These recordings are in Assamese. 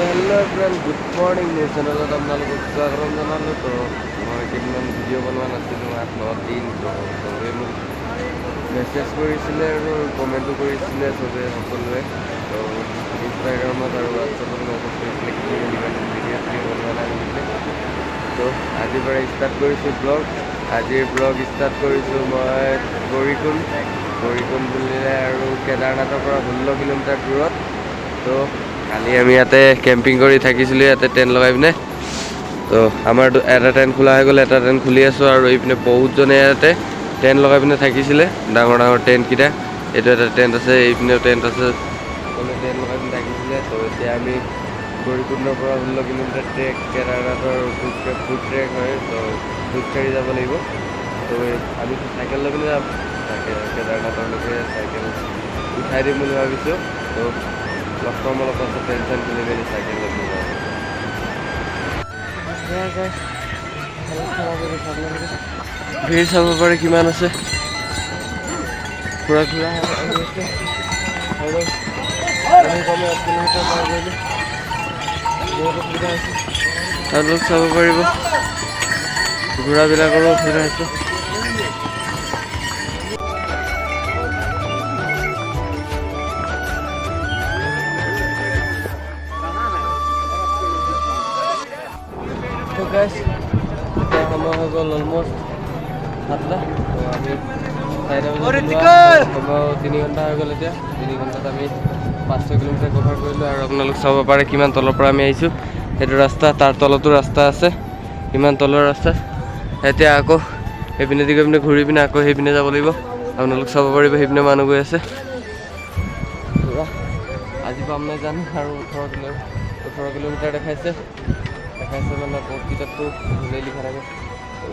Hello' everyone, good morning. মোৰ চেনেলত আপোনালোকক স্বাগতম জনালোঁ। তো মই কেইদিনমান ভিডিঅ' বনোৱা নাছিলোঁ, 8-9 দিন। তো চবেই মোক মেছেজ কৰিছিলে আৰু কমেণ্টো কৰিছিলে চবেই, সকলোৱে। তো ইনষ্টাগ্ৰামত আৰু হোৱাটছএপত মেছেজ কৰিছিলে কি ইমান ভিডিঅ' চিডিঅ' বনোৱা নাই বুলি পিনে। তো আজিৰ পৰা ষ্টাৰ্ট কৰিছোঁ ব্লগ। আজিৰ ব্লগ ষ্টাৰ্ট কৰিছোঁ মই গৌৰীকুণ্ড। গৌৰীকুণ্ড বুলিলে আৰু কেদাৰনাথৰ পৰা 16 কিলোমিটাৰ দূৰত। তো কালি আমি ইয়াতে কেম্পিং কৰি থাকিছিলোঁ, ইয়াতে টেণ্ট লগাই পিনে। তো আমাৰ এটা টেণ্ট খোলা হৈ গ'ল, এটা টেণ্ট খুলি আছোঁ। আৰু এইপিনে বহুতজনে ইয়াতে টেণ্ট লগাই পিনে থাকিছিলে, ডাঙৰ ডাঙৰ টেণ্টকেইটা। এইটো এটা টেণ্ট আছে, এইপিনেও টেণ্ট আছে, সকলোৱে টেণ্ট লগাই পিনে থাকিছিলে। তো এতিয়া আমি গৌৰীকুণ্ডৰ পৰা 16 কিলোমিটাৰ ট্ৰেক, কেদাৰনাথৰ ফুট ট্ৰেক হয়। তো খোজকাঢ়ি যাব লাগিব। তো আমি চাইকেল লৈ পিনে যাম। তাকে কেদাৰনাথৰলৈকে চাইকেল উঠাই দিম বুলি ভাবিছোঁ। তো লগ পাম অলপ পাছত, টেণ্ট চেণ্ট খুলি মেলি চাইকেল লৈ পিনে যাম। সেয়া guys, অলপ চাব পাৰিছে আপোনালোকে, ভিৰ চাব পাৰে কিমান আছে। ঘূৰা ঘূৰা আহি আছে আৰু আমি কমেও 1 কিলোমিটাৰ পাৰ কৰিলোঁ, বহুত অসুবিধা হৈছে। আপোনালোক চাব পাৰিব, ঘোঁৰাবিলাকৰো অসুবিধা হৈছে। তো গাইছ, এতিয়া সময় হৈ গ'ল অলমষ্ট 7টা। তো আমি 4টা বজাত ওলোৱা, সময় 3 ঘণ্টা হৈ গ'ল। এতিয়া 3 ঘণ্টাত আমি 500 কিলোমিটাৰ কভাৰ কৰিলোঁ। আৰু আপোনালোক চাব পাৰে কিমান তলৰ পৰা আমি আহিছোঁ। সেইটো ৰাস্তা, তাৰ তলতো ৰাস্তা আছে, ইমান তলৰ ৰাস্তা। এতিয়া আকৌ সেইপিনেদি গৈ পিনে ঘূৰি পিনে আকৌ সেইপিনে যাব লাগিব। আপোনালোক চাব পাৰিব, সেইপিনে মানুহ গৈ আছে পুৰা। আজি পাম নাই জানো। আৰু 18 কিলোমিটাৰ দেখাইছে। দেখাইছে মানে বহুতকেইটাতো ভুলেই লিখা থাকে।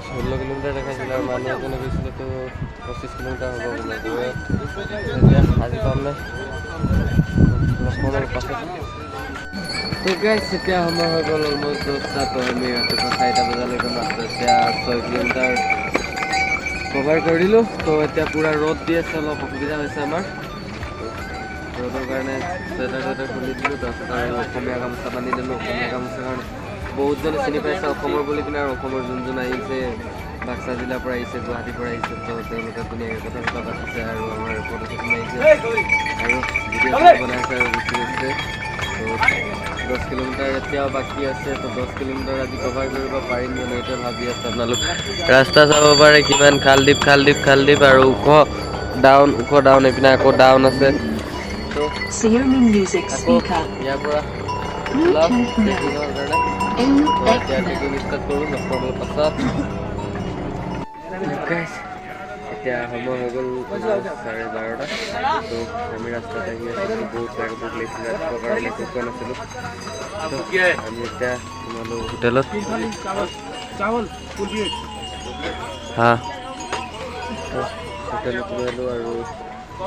16 কিলোমিটাৰ দেখাইছিলে আৰু মানুহ এজনে কৈছিলে তো 25 কিলোমিটাৰ হ'ব বোলে গৈ। এতিয়া আজি পাম নাই, লগ পাম আৰু পাছত। তো গাইছ, এতিয়া সময় হৈ গ'ল অলমষ্ট 10টা। তো আমি ৰাতিপুৱা 4টা বজালৈকে মাত্ৰ এতিয়া 6 কিলোমিটাৰ কভাৰ কৰিলোঁ। তো এতিয়া পূৰা ৰ'দ দি আছে, অলপ অসুবিধা হৈছে আমাৰ। ৰ'দৰ কাৰণে চুৱেটাৰ টুৱেটাৰ খুলি দিলোঁ, তাৰপিছত আৰু অসমীয়া গামোচা বান্ধি দিলোঁ। অসমীয়া গামোচাৰ কাৰণে বহুতজনে চিনি পাইছে অসমৰ বুলি পিনে। আৰু অসমৰ যোন যোন আহিছে, বাক্সা জিলাৰ পৰা আহিছে, গুৱাহাটীৰ পৰা আহিছে, তো তেওঁলোকে ধুনীয়াকৈ কথা চথা পাতিছে আৰু আমাৰ ফটো চটো মাৰিছে আৰু ভিডিঅ' চিডিঅ' বনাইছে আৰু গুচি গৈছে। তো 10 কিলোমিটাৰ এতিয়াও বাকী আছে। তো 10 কিলোমিটাৰ আজি কভাৰ কৰিব পাৰিম জানো, এতিয়া ভাবি আছোঁ। আপোনালোক ৰাস্তা চাব পাৰে, কিমান খাল দ্বীপ, খাল দ্বীপ, খাল দ্বীপ আৰু ওখ ডাউন, ওখ ডাউন, এইপিনে আকৌ ডাউন আছে। তো Xiaomi Music আকৌ Speaker. ইয়াৰ পৰা ওলাম Bluetooth mode. ট্ৰেকিঙৰ কাৰণে। তো এতিয়া AUX trekking start কৰোঁ, লগ পাম অলপ পাছত। Guys, এতিয়া সময় হৈ গ'ল 12:30। তো আমি ৰাস্তাত আহি আছোঁ। বহুত বেয়া ভোক লাগিছিলে ৰাতিপুৱা কাৰণে একো খোৱা নাছিলোঁ। তো আমি এতিয়া সোমালোঁ হোটেলত। হা, তো হোটেলত সোমালোঁ আৰু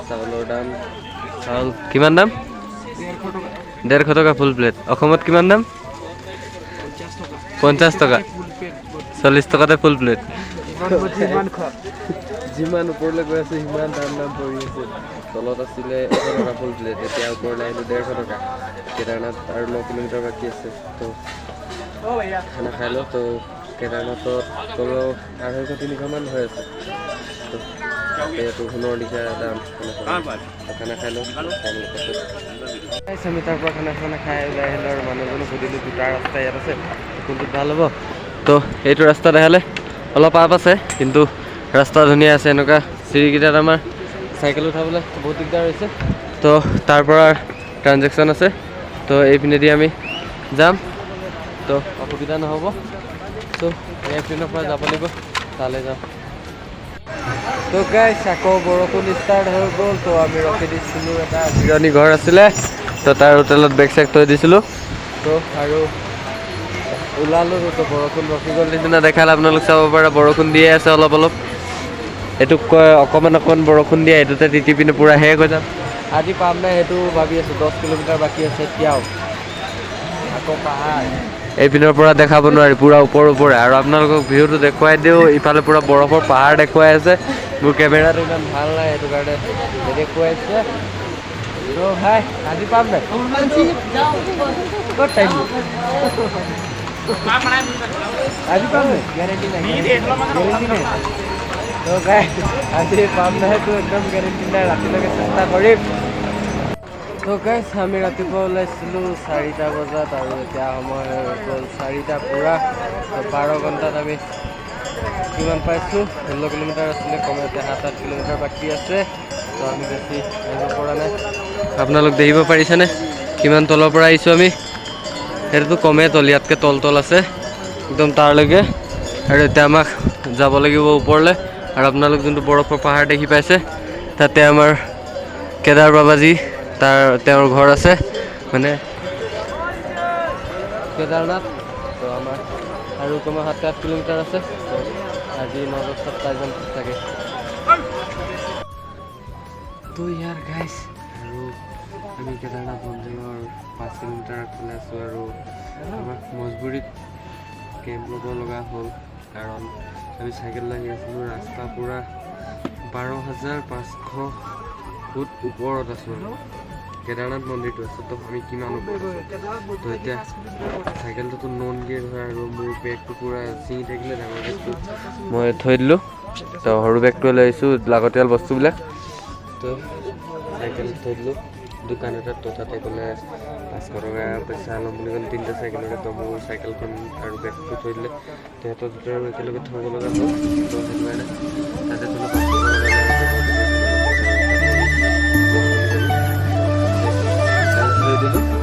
চাউলৰ দাম, চাউল কিমান দাম? 150 টকা ফুল প্লেট। অসমত কিমান দাম? 50 টকা। 40 টকাতে ফুল প্লেট। যিমান ওপৰলৈ গৈ আছে, সিমান দাম দাম পৰি আছে। তলত আছিলে 100 টকা ফুল প্লেট, এতিয়া ওপৰলৈ আহিলোঁ 150 টকা। কেদাৰনাথ আৰু 9 কিলোমিটাৰ বাকী আছে। তো খানা খাই লওঁ। তো কেদাৰনাথত কমেও 250-300মান হৈ আছে। তো এইটো সোণৰ লিখীয়া দাম। খানা খাব, তো খানা খাই লওঁ, খাই মেলি পাছত। Guys, আমি তাৰ পৰা খানা খানা খাই ওলাই আহিলোঁ আৰু মানুহজনক সুধিলোঁ, দুটা ৰাস্তা ইয়াত আছে, কোনটোত ভাল হ'ব? তো এইটো ৰাস্তা দেখালে, অলপ আপ আছে কিন্তু ৰাস্তা ধুনীয়া আছে। এনেকুৱা চিৰিকেইটাত আমাৰ চাইকেল উঠাবলৈ বহুত দিগদাৰ হৈছে। তো তাৰ পৰা ট্ৰানজেকশ্যন আছে, তো এইপিনেদি আমি যাম, তো অসুবিধা নহ'ব। তো এইপিনৰ পৰা যাব লাগিব, তালৈ যাম। তো গাইছ, আকৌ বৰষুণ ষ্টাৰ্ট হৈ গ'ল। তো আমি ৰখি দিছিলোঁ, এটা জিৰণি ঘৰ আছিলে, তো তাৰ হোটেলত বেগ চেগ থৈ দিছিলোঁ। তো আৰু ওলালোঁ, তো বৰষুণ ৰখি গ'ল নিচিনা দেখালে। আপোনালোক চাব পাৰে, বৰষুণ দিয়ে আছে অলপ অলপ। এইটোক কয় অকণমান অকণমান বৰষুণ দিয়ে, এইটোতে তিতি পিনে পূৰা শেষ হৈ যাম। আজি পাম নাই সেইটো ভাবি আছোঁ। 10 কিলোমিটাৰ বাকী আছে এতিয়াও। আকৌ পাহাৰ এইপিনৰ পৰা দেখাব নোৱাৰি, পূৰা ওপৰ ওপৰে। আৰু আপোনালোকক ভিউটো দেখুৱাই দিওঁ। ইফালে পূৰা বৰফৰ পাহাৰ দেখুৱাই আছে। মোৰ কেমেৰাটো ইমান ভাল নাই, সেইটো কাৰণে নেদেখুৱাইছে। তো ভাই, আজি পাম নাই? ক'ত টাইম আজি পাম? গেৰেণ্টি নাই, গেৰেণ্টি নাই। তো গাইজ, আজি পাম নাই তো একদম গেৰেণ্টি নাই, ৰাতিলৈকে চেষ্টা কৰিম। তো গাইজ, আমি ৰাতিপুৱা ওলাইছিলোঁ 4টা বজাত আৰু এতিয়া সময় হৈ গ'ল 4টা পূৰা। 12 ঘণ্টাত আমি কিমান পাইছোঁ? 16 কিলোমিটাৰ আছিলে কমে, এতিয়া 7-8 কিলোমিটাৰ বাকী আছে। তো আমি বেছি আহিব পৰা নাই। আপোনালোক দেখিব পাৰিছেনে কিমান তলৰ পৰা আহিছোঁ আমি? সেইটোতো কমেই তল, ইয়াতকৈ তল তল আছে একদম তাৰলৈকে। আৰু এতিয়া আমাক যাব লাগিব ওপৰলৈ। আৰু আপোনালোক যোনটো বৰফৰ পাহাৰ দেখি পাইছে, তাতে আমাৰ কেদাৰ বাবাজী, তেওঁৰ ঘৰ আছে, মানে কেদাৰনাথ। তো আমাৰ আৰু কমেও 7-8 কিলোমিটাৰ আছে। তো আজি 9-10টাত পাই যাম চাগে। তো ইয়াৰ গাইছ, আৰু আমি কেদাৰনাথ মন্দিৰৰ 5 কিলোমিটাৰ আগফালে আছোঁ আৰু আমাক মজবুৰিত কেম্প ল'ব লগা হ'ল, কাৰণ আমি চাইকেল লৈ আহি আছিলোঁ। ৰাস্তা পূৰা 12,500 ফুট ওপৰত আছোঁ আমি। কেদাৰনাথ মন্দিৰটো আছে, তো আমি কিমান ওপৰত আছোঁ। তো এতিয়া চাইকেলটোতো নন গিয়েৰ হয় আৰু মোৰ বেগটো পূৰা ছিঙি থাকিলে, ডাঙৰ বেগটো মই থৈ দিলোঁ। তো সৰু বেগটো লৈ আহিছোঁ, লাগতিয়াল বস্তুবিলাক। তো চাইকেল থৈ দিলোঁ দোকান এটাত। তো তাতে ক'লে 500 টকা পইচা ল'ম বুলি ক'লে তিনিটা চাইকেলৰে। তো মোৰ চাইকেলখন আৰু বেগটো থৈ দিলে, তেহেঁতৰ দুটাৰো একেলগে থ'ব লগা হ'ল। তো সেইটো কাৰণে তাতে থ'লোঁ। 500 টকা ল'লে। থৈ দিলোঁ।